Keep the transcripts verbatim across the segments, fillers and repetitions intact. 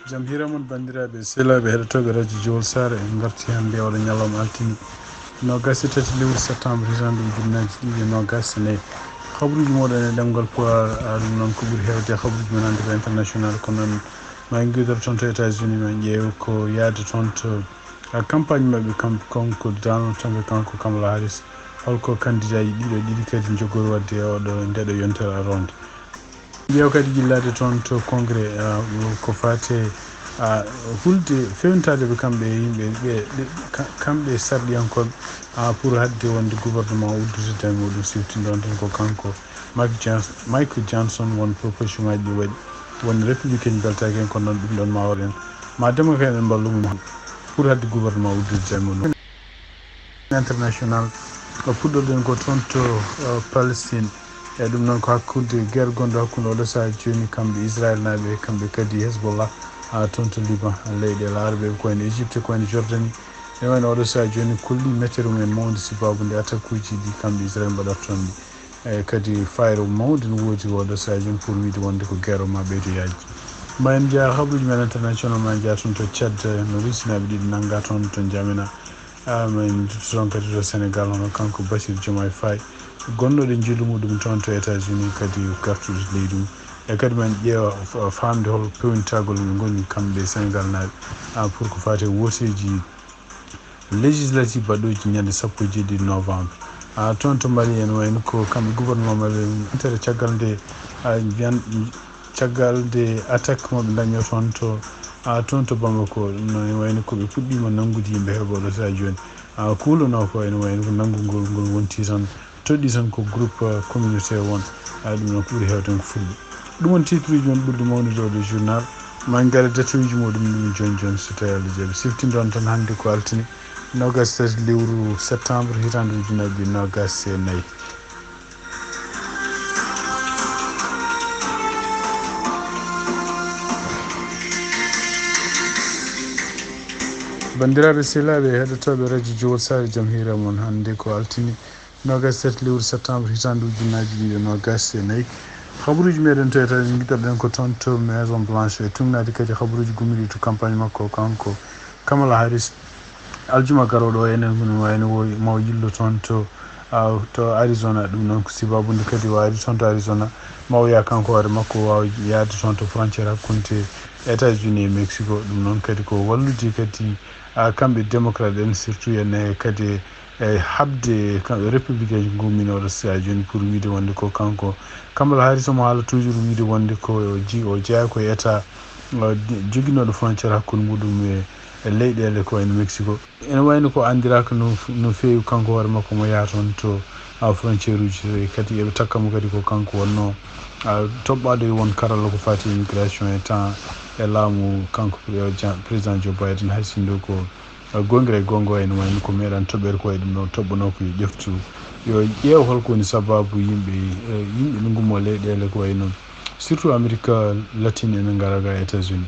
Jam hiira mon, banndiraaɓe sehilaaɓe heɗotooɓe radio Jowol Saare. En ngarti hannde oɗo ñalawma altine, noogas e tati lewru septembre, hitande ujunnaji ɗiɗi e noogas e nayi. Habruuji mooɗon e ɗemngal Pulaar, a, ɗum noon ko ɓuri heewde habruuji men hannde ko international, ko noon ma en ngiwdoro toon to États-Unis, ma en ƴeew ko yaade toon to, a, campagne maɓɓe kam, kanko Donald Trump e kanko Kamala Harris. Holko candidat ji ɗiɗo ɗiɗi kadi njogori waɗde e oɗo, ndeɗo yontere aroonde? Ƴeew kadi yillaade toon to Congrès, ah, ko faate, ah, hulde fewntaade ɓe kamɓe e yimɓe ɓe, ɓe, ka-, kamɓe e sarɗiyankooɓe, ah, pour haɗde wonde gouvernement uddude e muɗum. Siftinde on tan ko kanko Mike Johnson, Michael Johnson, won proposition ngaji ɗi waɗi, won républicain beltaaki en, kono noon ɗum ɗon ma waɗen, ma démocrate en mballu mum pour haɗde gouvernement uddude e muɗum. International. Ko puɗɗorɗen ko toon to, uh, Palestine. E ɗum noon ko hakkunde guerre gonɗo hakkunde oɗo sahaa jooni kamɓe Israel naaɓe, kamɓe kadi Hezbollah, ha toon to Liban, leyɗe Larabe, ko wayno Égypte, ko wayno Jordanie. E wayno oɗo sahaa jooni kolli métier mum en mawde sababu nde attaque uji ɗi kamɓe Israel mbaɗata toon ɗi. E kadi fayre mawde no woodi oɗo sahaa jooni pour wiide wonde ko guerre o ma ɓeydo yaajde. Ma en njaha habruuji men international, ma en njaha toon to Tchad, no Russie naaɓe ɗiɗo nannga toon to N'Djamena. Ah, min toon kadi to Sénégal, hono kanko Bassirou Diomaye Faye, gonnoɗo e njiilu muɗum toon to États-Unis, kadi gartuɗo to leydi mum. E kadi min ƴeewa fa-, faamde hol peewnitagol ɓe ngoni kamɓe Sénégal naaɓe, ah, pour ko faati e wooteeji législative baɗooji ñande sappo e jeeɗiɗi novembre. Ah, toon to Mali, ene wayno ko kamɓe gouvernement Mali en, caggal nde, ah, mbiyan-, caggal nde attaque mo ɓe ndañi toon to, a, toon to Bamako, ɗum noon ene wayno ko ɓe puɗɗiima nanngude yimɓe heɓe oɗo sahaa jooni. A, kuulonoo ko ene wayno ko nanngugol ngol wonti tan, toɗɗi tan ko groupe, a, communautaire won. A, ɗum noon ko ɓuri heewde ko fulɓe. Ɗum woni titre uji men ɓurɗi mawnude oɗo journal. Ma en ngar e détail uji muɗum ɗum jooni jooni so tawii Allah jaɓi. Siftinde on tan hannde ko altine noogas e tati lewru septembre hitaande ujunnaji ɗiɗi noogas e nayi. Banndiraaɓe sehilaaɓe heɗotooɓe radio Jowol Saare, jam hiira mon. Hannde ko altine noogas e tati lewru septembre hitaande ujunnaji ɗiɗi e noogas e nayi. Habruuji meɗen to États-Unis, ngiɗorɗen ko toon to Maison Blanche, e tuugnaade kadi habruuji gummiiɗi to campagne makko kanko Kamala Harris. Aljuma garooɗo o, enen no wayno wo-, maw yillo toon to, ah, to Arizona. Ɗum noon ko sababu nde kadi o ari toon to Arizona, maw yaa kanko hoore makko waawa yahde toon to frontière hakkunde États-Unis e Mexico. Ɗum noon kadi ko wallude kadi, ah, kamɓe démocrate en, surtout en, eh, kadi e haɓde kamɓe républicain gumminooɗo sahaa jooni pour wiide wonde ko kanko Kamala Harris omo haala toujours wiide wonde ko o ji-, o jeyaa ko e état, o di-, joginooɗo frontière hakkunde muɗum e, e leyɗeele ko wayno Mexico. Ene wayno ko anndiraaka no f-, no feewi kanko hoore makko mo yaha toon to, a, frontière uji to, e kadi eɓe takka mo kadi ko kanko wonnoo, a, toɓɓaaɗo e won karalla ko faati immigration e temps e laamu kanko pre-, ja-, président Joe Biden, hay sinno ko, a, goonga e goonga ene wayno ko meeɗaa toɓɓeede ko wayi ɗum ɗo toɓɓanoo ko yo ƴeftu, yo ƴeew holko woni sababu yimɓe, e, yimɓe ɓe ngummoo leyɗeele ko wayi noon, surtout Amérique latine ene ngara ga États-Unis.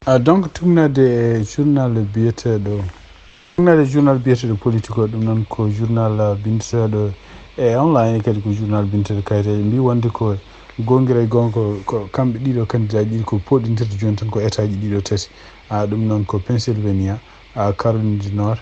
Ah, donc, tuugnaade e journal biyeteeɗo, tuugnaade e journal biyeteeɗo Politico, ɗum noon ko journal, ah, binndeteeɗo e online, kadi ko journal binndeteeɗo kayeteeje. Mbi wonde ko goonga e goonga ko, ko kamɓe ɗiɗo candidat ɗiɗi ko pooɗintirde jooni tan ko état ji ɗiɗo tati. Ah, ɗum noon ko Pennsylvania, ah, Caroline du Nord,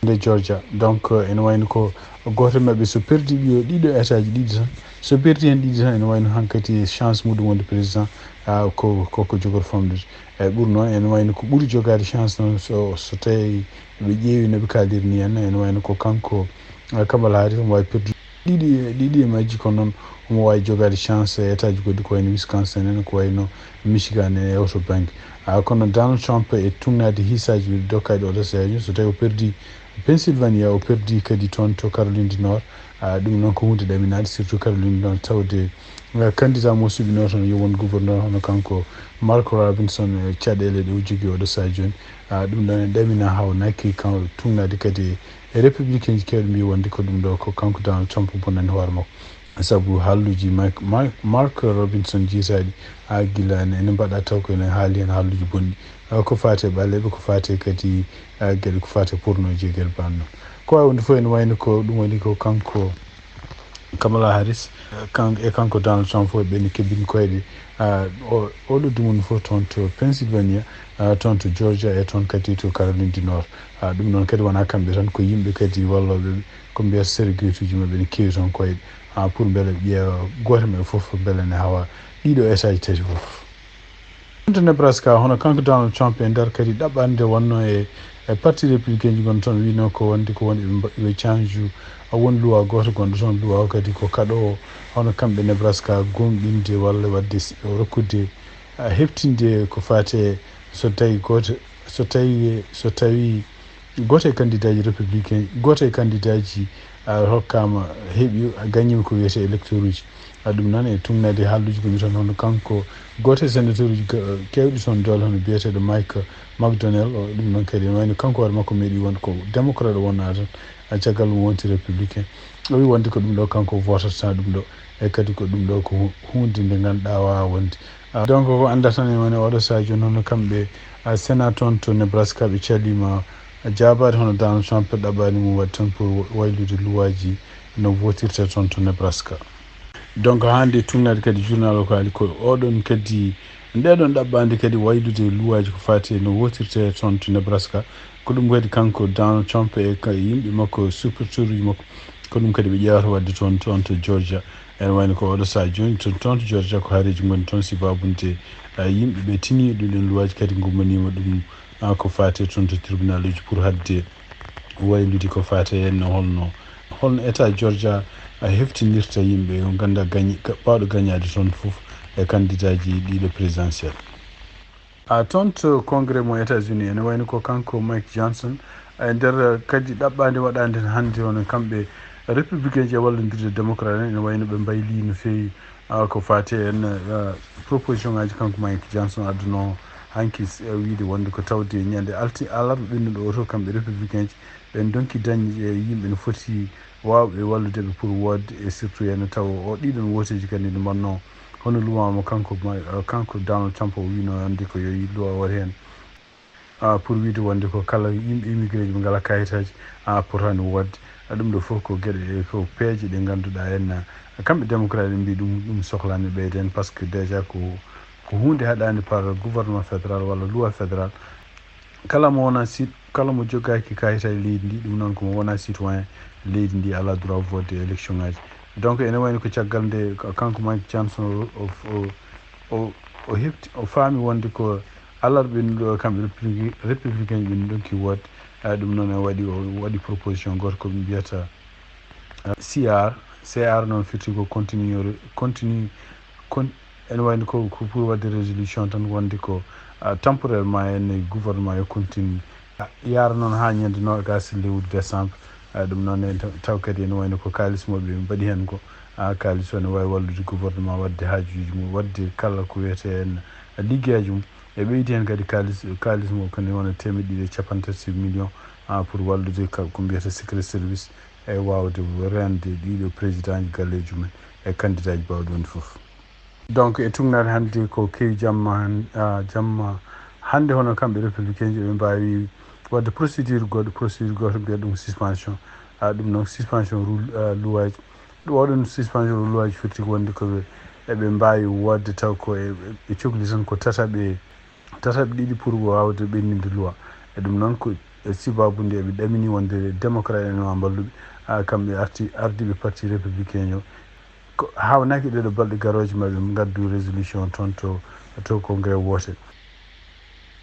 nde Georgia. Donc, euh, ene wayno ko gooto e maɓɓe so perdi ɗiɗo, ɗiɗo état ji ɗiɗi tan, so perdi heen ɗiɗi tan, ene wayno hankadi chance muɗum wonde président, ah, ko, ko, ko jogor famɗude. Eeyi, ɓuri noon, ene wayno ko ɓuri jogaade chance noon, so, so tawii ɓe ƴeewi no ɓe kaaliri ni, en, ene wayno ko kanko, ah, Kamala Harris, omo waawi perdude ɗiɗi, ɗiɗi e majji, kono noon omo waawi jogaade chance e état ji goɗɗi ko wayno Wisconsin en, ko wayno Michigan en e oto bannge. Ah, kono Donald Trump e tuugnaade hiisaaji dokkaaɗi oɗo sahaa, so tawii o perdi Pennsylvania, o perdi kadi toon to Caroline du Nord. Ah, ɗum noon ko huunde ɗaminaade, surtout Caroline du Nord, tawde, ah, candidat mo suɓinoo toon yo won gouverneur hono kanko Mark Robinson, e caɗeele ɗe o jogii oɗo sahaa jooni. Ah, ɗum ɗoon ene ɗamina haa o naaki kan tuugnaade kadi e républicain ji keewɗi mbiyi wonde ko ɗum ɗo ko kanko Donald Trump bonnani hoore makko. Sabu haalluuji Mike, Mike, Mark Robinson jiytaaɗi, haa gila ene, ene mbaɗa taw ko ene haali heen haalluuji bonɗi. Ah, ko faati e ɓaleeɓe, ko faati e kadi, ah, geɗe ko faati e pornooji e geɗe baaɗe noon. Ko waawi wonde fof ene wayno ko ɗum woni ko kanko Kamala Harris, kan-, e kanko Donald Trump fof ɓe ne kebbini koyɗe, ah, o-, oɗo dumunna fof toon to Pennsylvania, ah, toon to Georgia e toon kadi to Caroline du Nord. Ah, ɗum noon kadi wonaa kamɓe tan, ko yimɓe kadi wallooɓe ɓe, ko mbiyata sérogate uji maɓɓe ne keewi toon koyɗe, ah, pour mbele ɓe ƴeewa gooto maɓɓe fof mbele ne hawa ɗiɗo état ji tati fof. To Nebraska, hono kanko Donald Trump e nder kadi ɗaɓɓaande nde wonnoo e, e parti républicain ji gonɗo toon, wiino ko wonde ko woni ɓe mba-, ɓe change a won loi gooto gonɗo toon, loi o kadi ko kaɗoowo, hono kamɓe Nebraska gomɗinde walla waɗde s-, rokkude, a, heɓtinde ko faati e so tawi gooto, so tawi, so tawi gooto e candidat ji républicain, gooto e candidat ji, a, hokkaama, heɓi, a, gañiima ko wiyetee électeur uji. A, ɗum noon e tuugnaade haalluuji ko mbiyaten hono kanko, gooto e sénateur uji ga-, keewɗi toon doole hono biyeteeɗo Mike McDonnell, o, ɗum noon kadi ene wayno kanko hoore makko meeɗi wonde ko démocrate o wonnoo tan, a, caggal ɗum wonti républicain. O wi wonde ko ɗum ɗo kanko votata ɗum ɗo, e kadi ko ɗum ɗo ko hu-, huunde nde ngannduɗaa waawaa wonde. A, donc ko anndata tan e wone oɗo sahaa jooni hono kamɓe, a, Sénat toon to Nebraska ɓe caliima jaabaade hono Donald Trump ɗaɓɓaani mum waɗde tan pour waylude luwaaji no votirta toon to Nebraska. Donc, haa nde tuugnaade kadi journal o ko haali ko oɗon kadi, ndeɗon ɗaɓɓaande kadi waylude luwaaji ko faati e no votirte toon to Nebraska. Ko ɗum kadi kanko Donald Trump e ka-, yimɓe makko, supporteruuji makko, ko ɗum kadi ɓe ƴeewata waɗde toon, toon to Georgia. Ene wayno ko oɗo sahaa jooni toon, toon to Georgia ko haareeji ngoni toon, sibaabu nde, a, yimɓe ɓe tini ɗum ɗen luwaaji kadi ngummaniima ɗum, a, ko faati e toon to tribunal uji pour haɗde waylude ko faati e no holno, holno état Georgia, a, heftinirta yimɓe, o ngannda gañi-, ga-, baawɗo gañaade toon fof e candidat ji ɗiɗo présidentiel. A, toon to congrès mo États-Unis, ene wayno ko kanko Mike Johnson, e nder kadi ɗaɓɓaande waɗaande hannde, hono kamɓe républicain ji e wallondirde démocrate en, ene wayno ɓe mbayli no feewi, a, ko faati en, a, proposition ngaji kanko Mike Johnson adduno hanki, s-, e wiide wonde ko tawde ñande alti-, alarba ɓennuɗo o to, kamɓe républicain ji ɓen donki dañde e yimɓe no foti waawɓe wallude ɓe pour woodde, e surtout ene tawa o ɗiɗon wooteeji kadi ne mbanno hono lumaama kanko Ma-, kanko Donald Trump o wiino wonde ko yo luwa waɗ heen. A, pour wiide wonde ko kala yimɓe immigré ji ɓe ngalaa kayitaaji, a, potaani woodde. A, ɗum ɗo fof ko geɗe, e ko peeje ɗe ngannduɗaa en, a, kamɓe démocrate ɓe mbii ɗum, ɗum sohlaani ɓeyden, par ce que déjà ko, ko huunde haɗaande par gouvernement fédéral walla loi fédéral. Kala mo wonaa sit-, kala mo jogaaki kayitaaji leydi ndi, ɗum noon ko mo wonaa citoyen leydi ndi, alaa droit vote e élection ngaji. Donc ene wayno ko caggal nde ka-, kanko Mike Johnson o, o, o, o, o hefti, o faami wonde ko alarba ɓennuɗo o kamɓe républi-, républicain ɓe ndonki woodde. A, ɗum noon o waɗi, o waɗi proposition gooto ko ɓe mbiyata, a, C R. C R noon firti ko continue, continue, con-, ene wayno ko, ko pour waɗde résolution tan wonde ko, a, temporairement ene gouvernement yo continue. A, yaara noon haa ñande noogaas lewru décembre. A, ɗum noon en taw, taw kadi ene wayno ko kaalis mo ɓe mbaɗi heen ko, a, kaalis o ne waawi wallude gouvernement waɗde haajuuji mum, waɗde kala ko wiyetee en liggeyaaji mum. E ɓeydi heen kadi kaalis, kaalis mo kadi wona teemeɗɗe ɗiɗi e capanɗe tati million, a, pour wallude ka-, ko mbiyata secret service e waawde reende ɗiɗo président ji galleeji mumen e candidat ji baawɗi wonde fof. Donc e tuugnaade hannde ko kewi jamma han-, a, jamma hannde hono kamɓe républicain ji ɓe mbaawi waɗde procédure goɗɗo, procédure gooto mbiyata ɗum suspension. A, ɗum noon suspension rul-, a, luwaaji. Ɗum oɗon suspension luwaaji firti ko wonde ko ɓe, eɓe mbaawi woodde taw ko e, ɓe cokli tan ko tataɓe, tataɓe ɗiɗi pour waawde ɓenninde luwa. E ɗum noon ko e sibaabu nde eɓe ɗamini wonde démocrate en ma mballuɓe, a, kamɓe arti, ardiiɓe parti républicain o. Ko haawnaaki ɗeɗo balɗe garooje maɓe ngaddu résolution toon to, to congrès woote.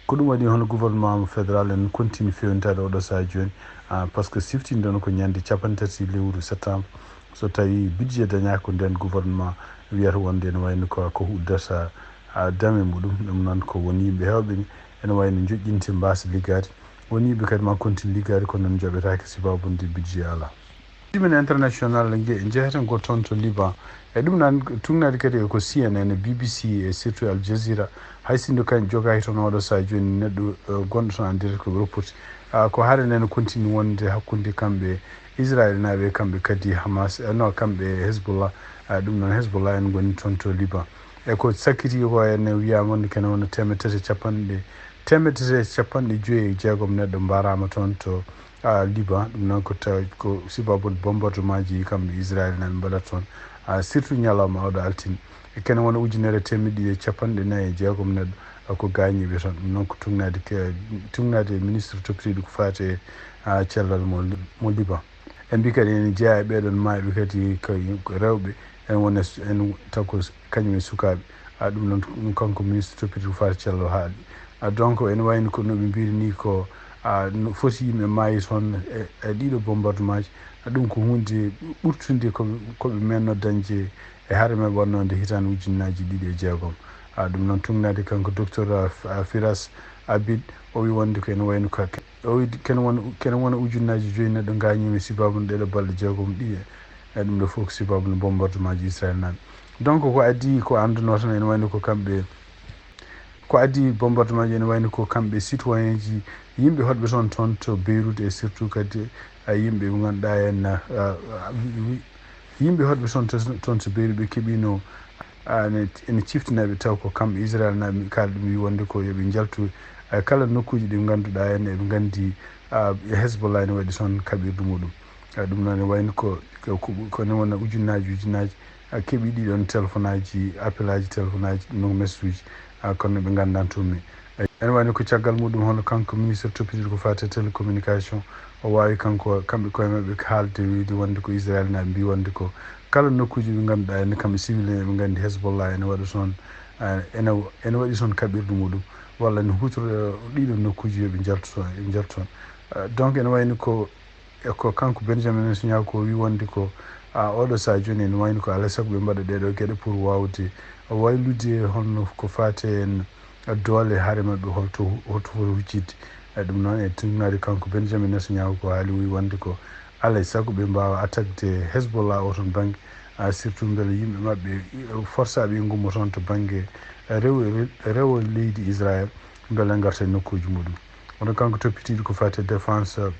Ko ɗum waɗi hono gouvernement mo fédéral en continue feewnitaade oɗo sahaa jooni, a, par ce que siftinde ɗon ko ñande capanɗe tati lewru septembre. So tawi budget dañaaka ko nden gouvernement wiyata wonde ene wayno ko, ko uddata, a, dame muɗum. Ɗum noon ko won yimɓe heewɓe ni ene wayno njoƴƴinte mbaasa liggaade. Won yimɓe kadi ma continue liggaade kono noon njoɓetaake sibaabu nde budget alaa. Tribune international nge njeyaten ko toon to Liban. E ɗum noon tuugnaade kadi ko C N N, B B C e surtout Al Jazeera. Hay sinno kañ jogaaki toon oɗo sahaa jooni neɗɗo, eh, gonɗo toon en direct ko reporti. Ah, ko hare nde ne continue wonde hakkunde kamɓe Israel naaɓe, kamɓe kadi Hamas, eh, no, kamɓe Hezbollah. Ah, ɗum noon Hezbollah en ngoni toon to Liban. E ko sakkiti ko en wiyaama nde kene wona teemedde tati e capanɗe, teemedde tati e capanɗe joyi e jeegom neɗɗo mbaaraama toon to Liban. Ɗum noon ko tawi ko sibabude bombardement ji kamɓe Israel nan mbaɗata toon, surtout ñalawma oɗo altine. E kene wona ujunere teemedde ɗiɗi e capanɗe nayi e jeegom neɗɗo ko gaañiiɓe toon. Ɗum noon ko tugnaade, tugnaade e ministre toppitiiɗo ko faati e cellal mo, mo Liban. En mbi kadi ene jeyaa e ɓeeɗoon maayɓe kadi ko rewɓe, en wona en taw ko kañum e sukaaɓe. A ɗum noon kanko ministre toppitiiɗo ko faati cellal haali. A donc ene wayni ko no ɓe mbiri ni ko a no foti yimɓe maayi toon e, e ɗiɗo bombardement ji. A ɗum ko hunde ɓurtunde ko, ko ɓe menno dañde e hare men wonnode hitaande ujunnaaji ɗiɗi e jeegom. A ɗum noon tugnaade kanko docteur Firas Abid, o wi wonde ko ene wayno ka, o wi kene wona, kene wona ujunnaaji joyi neɗɗo gaañiima sibabu no ɗeɗo balɗe jeegom ɗi e, e ɗum ɗo fof ko sibabu no bombardement ji Israel nan. Donc ko addi ko annduno tan ene wayno ko kamɓe, ko addi bombardement ji ene wayno ko kamɓe citoyen ji, yimɓe hoɗɓe toon, toon to Beyrouth e surtout kadi a yimɓe ɓe ngannduɗaa en, a, a, yimɓe hoɗɓe toon to, toon to Beyrouth ɓe keɓino, a, ene, ene ciftinaɓe taw ko kamɓe Israel naɓe kaali ɗum wi wonde ko yoɓe njaltu, a, kala nokkuji ɗi ngannduɗaa en eɓe nganndi, a, Hezbollah ene waɗi toon kaɓirɗe muɗum. A, ɗum noon ene wayno ko, ko, ko, ko ne wona ujunnaaji, ujunnaaji, a, keɓi ɗiɗon téléphone aji, appel aji téléphone aji, ɗum noon message uji, a, kono ɓe nganndan tumi. Ene wayno ko caggal muɗum hono kanko ministre toppitiiɗo ko faati e télécommunication, o waawi kanko, kamɓe koye maɓɓe haalde wiyde wonde ko Israel naɓe mbi wonde ko kala nokkuji ɓe ngannduɗaa ene kamɓe civil en eɓe nganndi Hezbollah ene waɗa toon, a, ene, ene waɗi toon kaɓirɗe muɗum, walla ne huutora ɗiɗon nokkuji yoɓe njaltu toon, ɓe njaltu toon. A, donc ene wayno ko E ko kanko Benjamin Netanyahu ko wi wonde ko, a, oɗo saha jooni ene wayno ko alaa e sago ɓe mbaɗa ɗeɗo geɗe pour wawde waylude holno ko faati en doole hare maɓɓe holto, holto foti huccitde. E ɗum noon e tugnaade kanko Benjamin Netanyahu ko haali wi wonde ko alaa e sago ɓe mbawa attaquede Hezbollah o toon bangge, a, surtout mbele yimɓe maɓɓe, e, forsaɓe ngummo toon to bangge rewo, rewo leydi Israel mbele ngarta e nokkuji muɗum. Kono kanko toppitiiɗo ko faati e défense,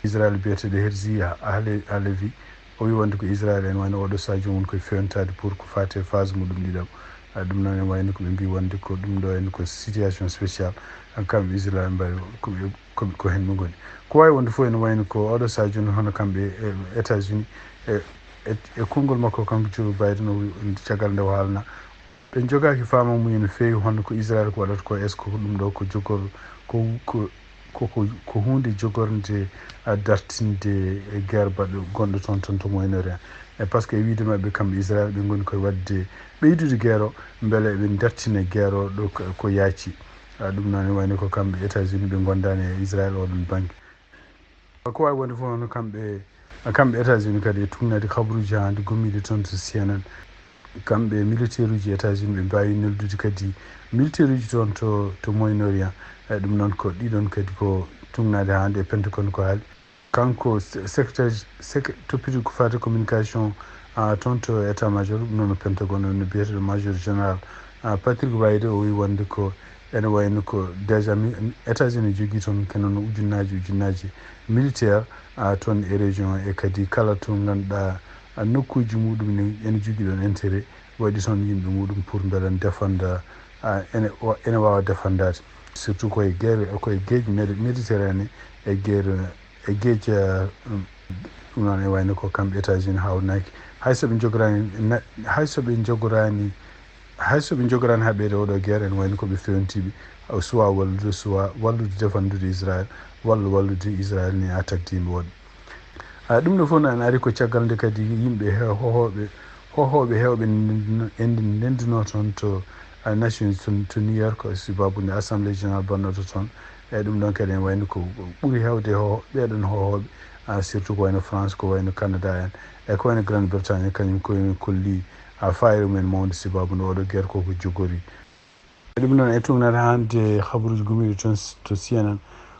Israel biyeteeɗo Herzi Hale-, Halevi, o wi wonde ko Israel ene wayno oɗo saha joomum koye fewntaade pour ko faati e phase muɗum ɗiɗaɓo. A, ɗum noon ene wayno ko ɓe mbi wonde ko ɗum ɗo ene ko situation spécial. A, kamɓe Israel mbawi ko ɓe, ko, ko hen ɓe ngoni. Ko wawi wonde fof ene wayno ko oɗo saha jooni hono kamɓe e États-Unis e, e, e konngol makko kanko Joe Biden o wi caggal nde o haalna Ɓe njogaaki faamamuya no feewi hono ko Israel ko waɗata ko, est-ce que ko ɗum ɗo ko jogor-, ko, ko, ko, ko, ko huunde jogornde, a, dartinde e guerre baɗɗo gonɗo toon, toon to Moyen-Orient? E parce que e wiyde maɓɓe kamɓe Israel ɓe ngoni koye waɗde ɓeydude guerre o, mbele eɓe dartina guerre o ɗo ko, ko yaaci. A, ɗum noon ne wayno ko kamɓe États-Unis ɓe ngondaani e Israel oɗon bannge. Ko waawi wonde fof noon kamɓe, kamɓe États-Unis kadi e tugnaade kabaruuji haa hannde gommiiɗi toon to C N N. Kamɓe militaire uji États-Unis ɓe mbaawi neldude kadi militaire uji toon to, to Moyen-Orient. E ɗum noon ko ɗiɗon kadi ko tugnaade haa hannde e Pentagone ko haali. Kanko se-, secrétaire, sec-, toppitoo ko faati communication, a, toon to état major, ɗum noon no Pentagone, no biyeteeɗo major général, a, Patrick Ryder, o wi wonde ko ene wayno ko déjà mi-, États-Unis jogii toon kene no ujunnaaji, ujunnaaji militaire, a, toon e région e kadi kala to ngannduɗaa, a, nokkuuji muɗum ne ene jogii ɗoon intérêt, waɗi toon yimɓe muɗum pour mbele defanda, a, ene wa-, ene waawa defandaade. Surtout koye guerre, koye geej Médi-, Méditerranée e guerre e geej, a, ɗum, ɗum noon e wayno ko kamɓe États-Unis haawnaki. Hay so ɓe njogoraani na-, hay so ɓe njogoraani, hay so ɓe njogoraani haɓeede oɗo guerre ene wayno ko ɓe fewntiiɓe, soit wallude, soit wallude defandude Israel, walla wallude Israel ni attaque yimɓe woɗɓe. A, ɗum ɗo fof noon ari ko caggal nde kadi yimɓe he-, hohooɓe, hohooɓe heewɓe ndenduno-, en ndenduno toon to, a, Nations to, to New York, sibabu nde Assemblée Générale bannooto toon. E ɗum ɗon kadi ene wayno ko ɓuri heewde ho-, ɓeeɗon hohooɓe, a, surtout ko wayno France, ko wayno Canada en, e ko wayno Grande-Bretagne, kañum ko ene kolli, a, fayre mumen mawnde sibabu nde oɗo guerre ko ko jogori. E ɗum noon e tugnaade hannde habaruuji gommiiɗi toon s-, to C N N.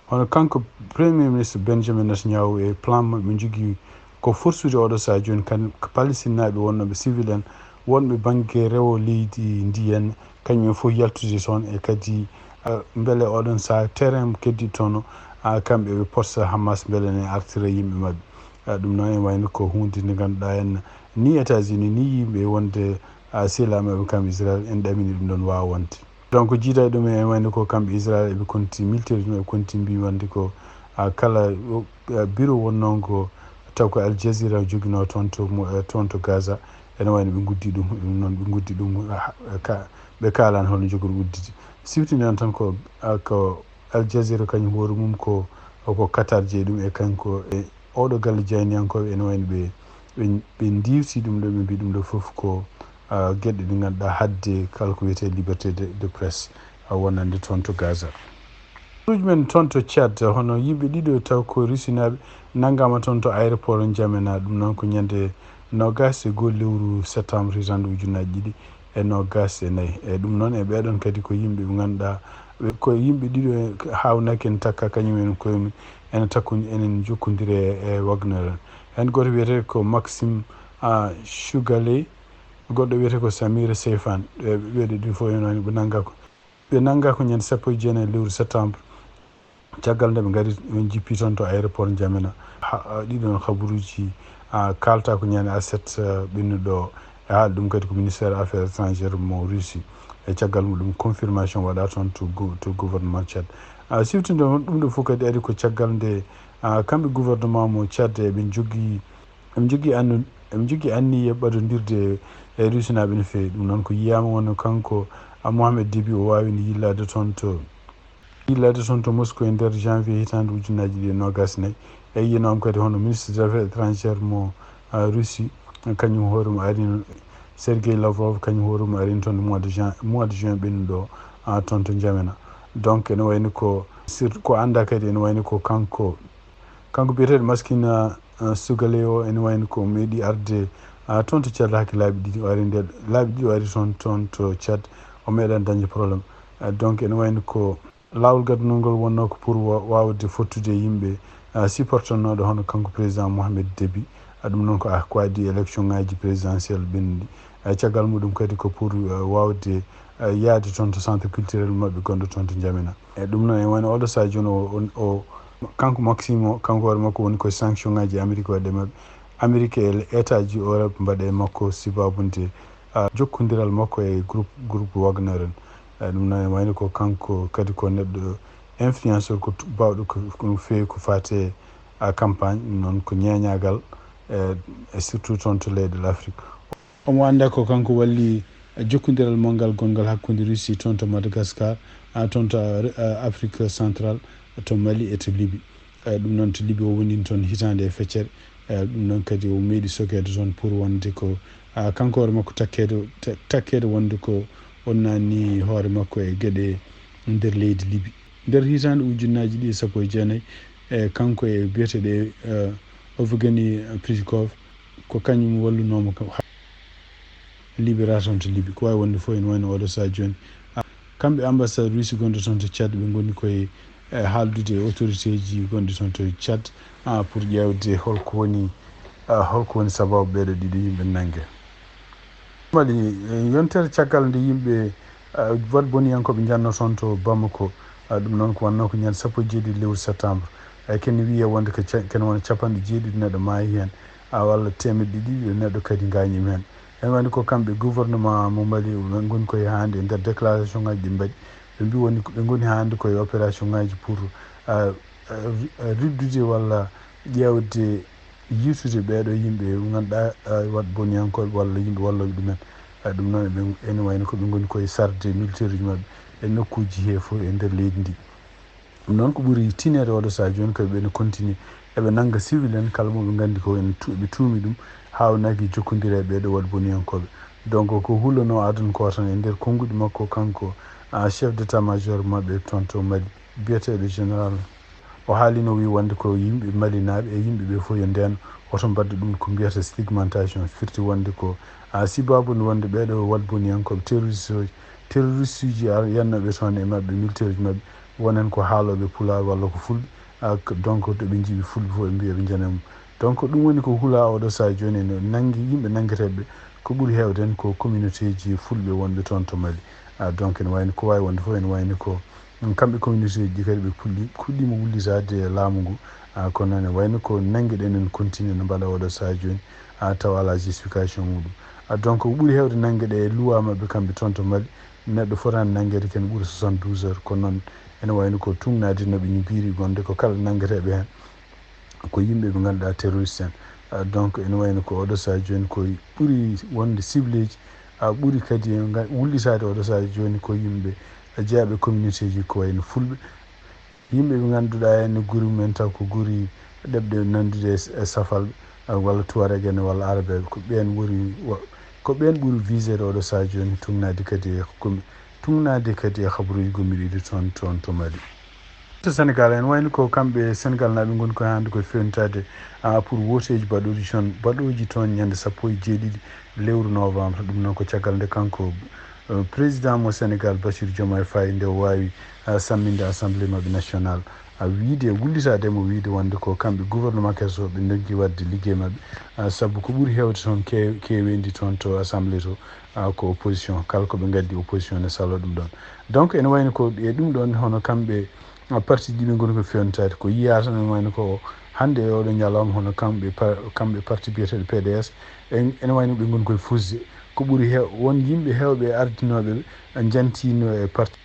Hono kanko Premier Ministre Benjamin Netanyahu e plan maɓɓe njogii ko forsude oɗo saha jooni kan ko Palestinnaaɓe wonnooɓe civil en, wonɓe bannge rewo leydi ndi en, kañum en fof yaltude toon e kadi, a, mbele oɗon saha terrain keddiɗo toon o, a, kamɓe ɓe potta Hamas mbele ne artira yimɓe maɓɓe. A, ɗum noon e wayno ko huunde nde ngannduɗaa en ni États-Unis ni yimɓe wonde, a, sehilaaɓe maɓɓe kamɓe Israel en ɗamini ɗum ɗoon waawa wonde. Donc jiida e ɗum en wayno ko kamɓe Israel eɓe konti militaire ɗum eɓe konti mbi wonde ko Kala biro wonnongo taw ko Al Jazeera joginoo toon to toon to Gaza, ene wayno ɓe nguddi ɗum. Ɗum noon ɓe nguddi ɗum, ɓe kaalani holno jogori udditi. Siftini noon tan ko ko Al Jazeera kañum hoore mum ko ko Qatar jeyi ɗum, e kanko e oɗo galle jayniyankooɓe ene wayno ɓe ɓe ndiwti ɗum ɗo, ɓe mbi ɗum ɗo fof ko geɗe ɗe ngannduɗaa hadde kala ko wiyetee liberté de presse wonande toon to Gaza. Habaruuji men toon to Tchad, hono yimɓe ɗiɗo taw ko Rusinaaɓe nanngaama toon to aéroport N'Djamena, ɗum noon ko ñande noogaas e goo lewru septembre hitaande ujunnaaji ɗiɗi e noogaas e nayi. E ɗum noon e ɓeeɗoon kadi ko yimɓe ɓe ngannduɗaa ko yimɓe ɗiɗo haawnaaki en takka kañum en koye mum ene takko enen jokkondiri e Wagner en. Heen gooto wiyetee ko Maxime Shugale, goɗɗo wiyetee ko Samir Seyfan. Ɓeeɗo ɗiɗo fof ene wayno ɓe nanngaa ko ɓe nanngaa ko ñande sappo e jeenayi lewru septembre. Caggal nde ɓe ngari ɓe jippi toon to aéroport N'Djamena. Ɗiɗon habaruuji kaalta ko ñande aset ɓennuɗo o. E haali ɗum kadi ko ministère affaires étrangères mo Russie. E caggal muɗum confirmation waɗa toon to gouvernement Tchad. Siftinde on ɗum ɗo fof kadi ari ko caggal nde kamɓe gouvernement mo Tchad eɓe jogii eɓe jogii annu eɓe jogii anniye ɓadondirde e Rusinaaɓe no feewi. Ɗum noon ko yiyaama wonno kanko Mohamed Déby o waawino yillaade toon to yillaade toon to Moscou e nder janvier hitaande ujunnaaji ɗiɗi e noogaas e nayi. E yiyanaama kadi hono ministre des affaires étrangères mo Russie, kañum hoore mum arino, Sergei Lavrov, kañum hoore mum arino toon mois de juin mois de juin ɓennuɗo o toon to N'Djamena. Donc ene wayno ko surtout ko anndaa kadi ene wayno ko kanko kanko biyeteeɗo Maxime Shugale o ene wayno ko meeɗi arde toon to Tchad hakke laabi ɗiɗi o ari nde laabi ɗiɗi o ari toon toon to Tchad, o meeɗaani dañde problème. Donc ene wayno ko laawol gadanol ngol wonnoo ko pour waawde fottude e yimɓe supportannooɓe hono kanko président Mohamed Déby. Ɗum noon ko ko adii élection ngaaji présidentielle ɓennuɗi. Caggal muɗum kadi ko pour waawde yahde toon to centre culturel maɓɓe gonɗo toon to N'Djamena. E ɗum noon ene wayno oɗo sahaa jooni o kanko Maxime o kanko hoore makko woni koye sanction ngaaji Amérique waɗde maɓɓe. Amérique e État ji Europe mbaɗa e makko sibaabude jokkondiral makko e groupe groupe Wagner en. Ɗum noon ene wayno ko kanko kadi ko neɗɗo influenceur ko baawɗo ko feewi ko faati e campagne, ɗum noon ko ñeeñaagal e surtout toon to leyɗe Afrique. Omo anndaa ko kanko walli jokkondiral manngal gonngal hakkunde Russie toon to Madagascar, toon to Afrique centrale, to Mali e to Libye. Ɗum noon to Libye o woni toon hitaande e feccere. Ɗum noon kadi o meeɗi sokeede toon pour wonde ko kanko hoore makko takkeede takkeede wonde ko o naatni hoore makko e geɗe nder leydi Libye. Nder hitaande ujunnaaji ɗiɗi e sappo e jeenayi, e kanko e biyeteeɗo Evgeny Prizhkov ko kañum wallunooma libération to Libye. Ko waawi wonde fof ene wayno oɗo sahaa jooni kamɓe ambassade Russie gonɗo toon to Tchad ɓe ngoni koye haaldude e autorité ji gonɗi toon to Tchad pour ƴeewde holko woni holko woni sababu ɓeeɗo ɗiɗo yimɓe nannge. Mali, yontere caggal nde yimɓe waɗboniyankooɓe njanno toon to Bamako. Ɗum noon ko wannoo ko ñande sappo e jeeɗiɗi lewru septembre. Ken wiye wonde ko kene wona capanɗe jeeɗiɗi neɗɗo maayi heen, walla teemedde ɗiɗi neɗɗo kadi ngaañiima heen. Ene wayno ko kamɓe gouvernement mo Mali ɓe ngoni koye haande e nder déclaration ngaaji ɗi mbaɗi. Ɓe mbi woni ɓe ngoni haande koye opération ngaaji pour riddude walla ƴeewde yiytude ɓeeɗo yimɓe ɓe ngannduɗaa waɗboniyankooɓe walla yimɓe wallooɓe ɗumen. Ɗum noon ene wayno ko ɓe ngoni koye sarde militaire uji maɓɓe e nokkuuji he fof e nder leydi ndi. Ɗum noon ko ɓuri tiineede oɗo sahaa jooni ko ɓe no continue eɓe nannga civil en kala mo ɓe nganndi ko ene ɓe tuumi ɗum haawnaaki jokkondire e ɓeeɗo waɗboniyankooɓe. Donc ko hulano aduna ko tan e nder konnguɗi makko kanko chef d'état major maɓɓe toon to Mali biyeteeɗo général. O haalino wi wonde ko yimɓe malinaaɓe e yimɓe ɓe fof yo ndeen oto mbadda ɗum ko mbiyata stigmatation firti wonde ko sibaabu nde wonde ɓeeɗo waɗboniyankooɓe terroriste uji terroriste uji yannooɓe toon e maɓɓe militaire uji maɓɓe wonen ko haalooɓe pulaar walla ko fulɓe. Donc to ɓe njiiɓi fulɓe fof ɓe mbiya ɓe njana mum. Donc ɗum woni ko hula oɗo sahaa jooni no nanngi yimɓe nanngeteeɓe ko ɓuri heewde en ko communauté ji fulɓe wonɓe toon to Mali. Donc ene wayno ko waawi wonde fof ene wayno ko kamɓe communauté ji kadi ɓe puɗɗi puɗɗiima wullitaade e laamu ngu. Kono noon ene wayno ko nannge ɗen en continue no mbaɗa oɗo sahaa jooni tawa alaa justification muɗum. Donc ko ɓuri heewde nannge ɗe e luwa maɓɓe kamɓe toon to Mali neɗɗo fotaani nanngeede ken ɓuri soixante-douze heures kono noon Ene wayno ko tugnaade no ɓe njibiri wonde ko kala nanngeteeɓe heen ko yimɓe ɓe ngannduɗaa terroriste en. Ah, donc ene wayno ko oɗo sahaa jooni ko ɓuri wonde cibleeji, ah, ɓuri kadi e nga-, wullitaade oɗo sahaa jooni ko yimɓe jeyaaɓe communauté ji ko wayno fulɓe. Yimɓe ɓe ngannduɗaa ene guri mumen taw ko guri ɗeɓɗe nanndude e, e safalɓe, ah, walla tuwareeɓe en walla arabeeɓe. Ko ɓeen woni wa-, ko ɓeen ɓuri viseede oɗo sahaa jooni tugnaade kadi e ko-, tugnaade kadi e habaruuji gommiɗi ɗi toon, toon to Mali. To Sénégal, ene wayno ko kamɓe Sénégal naaɓe ngoni koye hannde koye fewnitaade, ah, pour wooteeji baɗooji toon, baɗooji toon ñande sappo e jeeɗiɗi lewru novembre. Ɗum noon ko caggal nde kanko, eh, président mo Sénégal, Bassirou Diomaye Faye, nde o waawi, ah, samminde assemblée maɓɓe nationale, ah, wiyde, wullitaade mo wiyde wonde ko kamɓe gouvernement keso ɓe ndogii waɗde liggey maɓɓe, ah, sabu ko ɓuri heewde toon kew-, keeweendi toon to assemblée to, ah, ko opposition, kala ko ɓe ngaddi opposition ne saloo ɗum ɗoon. Donc ene wayno ko e ɗum ɗoon hono kamɓe, ah, parti ji ɗi ɓe ngoni ko fewnitaade, ko yiyaa tan ene wayno ko hannde e oɗo ñalawma hono kamɓe pa-, kamɓe parti biyeteeɗo P D S, en, ene wayno ɓe ngoni koye fusde. Ko ɓuri heew-, won yimɓe heewɓe ardinooɓe ɓe njantiino e parti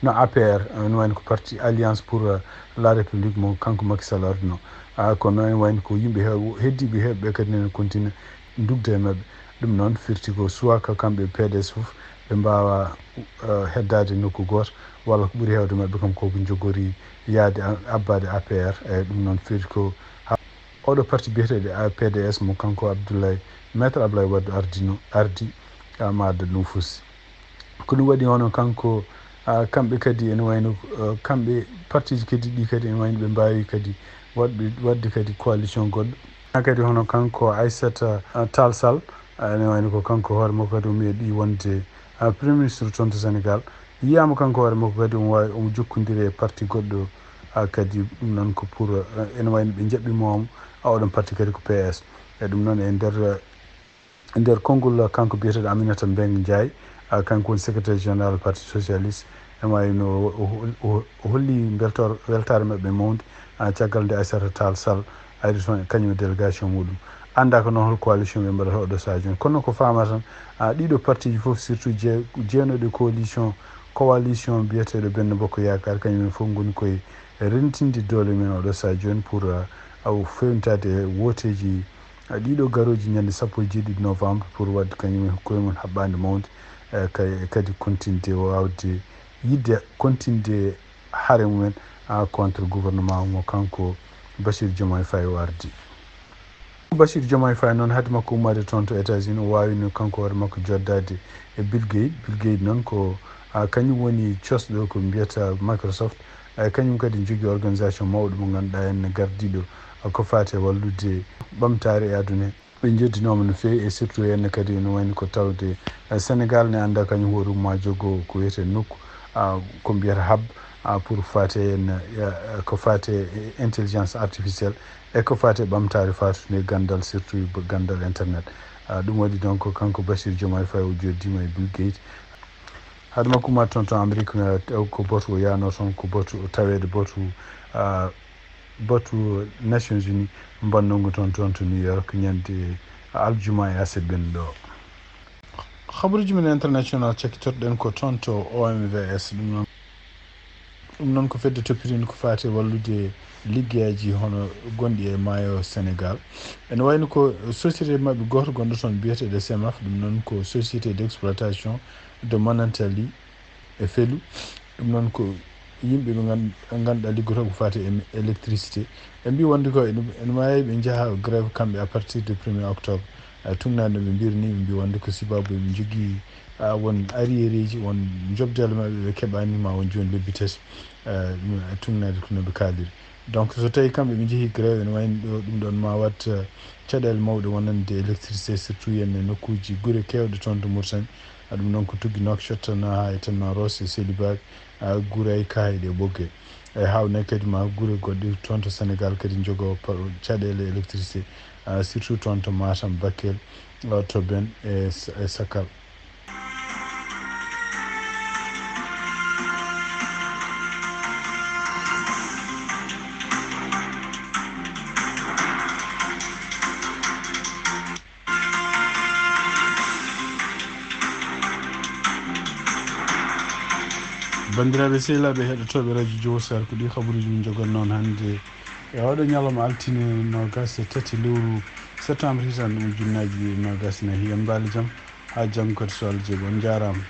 no A P R, ene wayno ko parti Alliance pour, euh, la République mo kanko Macky Sall arduno. Ah, kono ene wayno ko yimɓe heew-, heddiiɓe heewɓe ɓe kadi nene continue ndugde e maɓɓe. Ɗum noon firti ko soit ko kamɓe P D S fof ɓe mbaawa, eh, heddaade nokku gooto, walla ko ɓuri heewde maɓɓe kam ko ko njogori yaade a-, abbaade A P R. Eeyi, ɗum noon firti ko ha-, oɗo parti biyeteeɗo A-, P D S mo kanko Abdoulaye, Maître Abdoulaye Wade ardino, ardi, ah, ma adda ɗum fusi. Ko ɗum waɗi hono kanko, ah, kamɓe kadi ene wayno, ah, kamɓe partiji kadi ɗi kadi ene wayno ɓe mbaawi kadi waɗɓe, waɗde kadi coalition goɗɗo. Ah, kadi hono kanko Aissata, ah, Tall Sall, ah, ene wayno ko kanko hoore makko kadi o meeɗi wonde, ah, Premier Ministre toon to Sénégal. Yiyaama kanko hoore makko kadi omo waawi, omo jokkondiri e parti goɗɗo, ah, kadi ɗum noon ko pour, ah, ene wayno ɓe njaɓɓi mo, ah, oɗon parti kadi ko P S. E ɗum noon e nder, ah, nder konngol kanko biyeteeɗo Aminata Mbengue Ndiaye, ah, kanko woni secrétaire général parti socialiste, ene wayno o, o, o, o holli mbeltor-, weltaare maɓɓe mawnde, ah, caggal nde Aissata Tall Sall ari toon e kañum e délégation muɗum. Anndaa ko noon hol coalition ɓe mbaɗata oɗo sahaa jooni. Kono ko faama tan, ah, ɗiɗo partiji fof, surtout je-, jeenooɗo e coalition, coalition biyeteeɗo Benno Bokk Yaakaar, kañum en fof ngoni koye rentinde doole mum en oɗo sahaa jooni pour, ah, aw fewnitaade e wooteeji, ah, ɗiɗo garooji ñande sappo e jeeɗiɗi novembre pour waɗde kañum en koye mum haɓɓaande mawnde, eh, kay-, kadi continde waawde yiɗde continde hare mumen, ah, contre gouvernement mo kanko Bassirou Diomaye Faye o ardi. Bassirou Diomaye Faye noon, hade makko ummaade toon to États-Unis, o waawino kanko hoore makko joddaade e Bill Gates. Bill Gates noon ko, ah, kañum woni cosɗo ko mbiyata Microsoft. Eh, kañum kadi ne jogii organisation mawɗo mo ngannduɗaa en ne gardiiɗo, ah, ko faati e wallude ɓamtaare e aduna he. Ɓe njeddinooma no feewi, e surtout heen kadi no wayno ko tawde, eh, Sénégal ne anndaa kañum hoore mum ma jogo ko wiyetee nokku, ah, ko mbiyata hub, ah, pour faate heen, eh, ko faate e intelligence artificielle e ko faate ɓamtaare faatunde e ganndal, surtout ganndal internet. Ah, ɗum waɗi donc kanko Bassirou Diomaye Faye o joddiima e Bill Gates. Hade makko ummaade toon to Amérique, eh, taw ko batu o yaano toon, ko batu o taweede batu, ah, batu Nations Unies mbannongu toon, toon to New York, ñande aljuma e aset ɓennuɗo o. Habaruuji men international cakkitorɗen ko toon to O M V S, ɗum noon, ɗum noon ko fedde toppitiinde ko faati e wallude liggeyaaji hono gonɗi e maayo Sénégal. Ene wayno ko société maɓɓe gooto gonɗo toon biyeteeɗo Semaf, ɗum noon ko société d'exploitation de Manantali e Felu. Ɗum noon ko yimɓe ɓe ngan-, ngannduɗaa liggotoo ko faati e électricité. Ɓe mbii wonde ko ene, ene maayi ɓe njaha grève kamɓe à partir de premier octobre. Eh, tugnaade ɓe mbiri ni, ɓe mbii wonde ko sibabu ɓe njogii, ah, won arriéréji, won jobdeele maɓɓe ɓe keɓaani ma won jooni lebbi tati. Eh, ɗum, eh, tugnaade ko no ɓe kaaliri. Donc so tawi kamɓe ɓe njehi grève, ene wayno ɗo, ɗum ɗoon ma waɗ, eh, caɗeele mawɗe wonande électricité, surtout heen e nokkuuji gure keewɗe toon to Mauritanie. Ah, ɗum noon ko tuggi Nouakchott, na haa e Tanmaros e Selibak, ah, Gouray, Kahayɗi e Ɓoggee. E haawnde kadi ma gure goɗɗe toon to Sénégal kadi njogoo pa-, caɗeele électricité, ah, surtout toon to Matam, Bakel, ah, to Ben e S-, e Sakal. Banndiraaɓe sehilaaɓe heɗotooɓe radio Jowo Sar, ko ɗi habaruuji min njogan noon hannde e oɗo ñalawma altine nogas e tati lewru septembre hitan ɗum ujunnaaji nogas nayi. Hiyan mbaali jam haa janngo kadi so Allah jaɓi. On njaaraama.